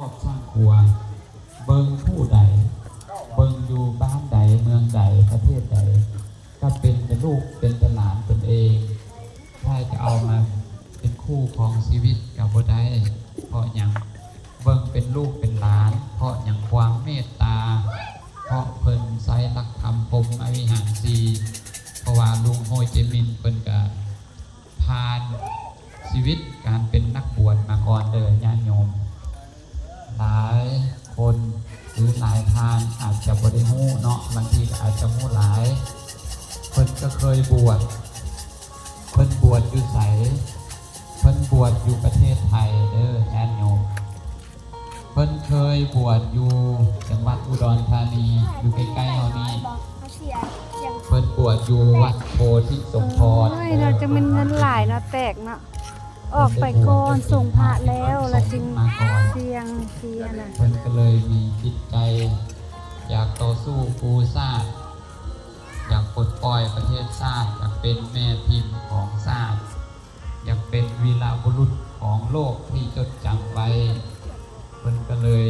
ອບສ້າງຄົວ ເບິ່ງຜູ້ໃດ ເບິ່ງຢູ່ບ້ານໃດ ເມືອງໃດ ປະເທດໃດ ກໍເປັນແຕ່ລູກເປັນແຕ່ຫຼານຕົນເອງ ໃຜຈະເອົາມາເປັນຄູ່ຄອງຊີວິດກໍບໍ່ໄດ້ ເພາະຫຍັງ ເບິ່ງເປັນລູກເປັນຫຼານ ເພາະຫຍັງ ຄວາມເມດຕາ ເພາະເພິ່ນໃຊ້ຫຼັກທຳພົມມະວິຫານສີ່ ເພາະວ່າລຸງໂຮຈິມິນເພິ່ນກໍຜ່ານຊີວິດການເປັນນັກບວດມາກ່ອນເດີຍາດໂຍມ. ຫຼາຍຄົນ ຫຼື ຫຼາຍທ່ານອາດຈະບໍ່ໄດ້ຮູ້ເນາະ ບາງທີກໍອາດຈະຮູ້ຫຼາຍ ເພິ່ນກໍເຄີຍບວດ ເພິ່ນບວດຢູ່ໃສ? ເພິ່ນບວດຢູ່ປະເທດໄທເດີຍາດໂຍມ ເພິ່ນເຄີຍບວດຢູ່ຈັງຫວັດອຸດອນທານີ ຢູ່ໃກ້ໆເຮົານີ້ ເພິ່ນບວດຢູ່ວັດໂພທິສົມພອນ ໂອ້ຍ ເນາະ ຈະແມ່ນເງິນຫຼາຍເນາະ ແຕກເນາະ ອອກໄປກ່ອນ ສົງພະແລ້ວ ລະຈຶ່ງ ມາກ່ອນ ສ່ຽງເສຍນະ ເພິ່ນກໍເລີຍມີຈິດໃຈ ຢາກຕໍ່ສູ້ກູ້ຊາດ ຢາກປົດປ່ອຍປະເທດຊາດ ຢາກເປັນແມ່ພິມຂອງຊາດ ຢາກເປັນວີລະບຸລຸດຂອງໂລກທີ່ຈົດຈຳໄວ້ ເພິ່ນກໍເລີຍ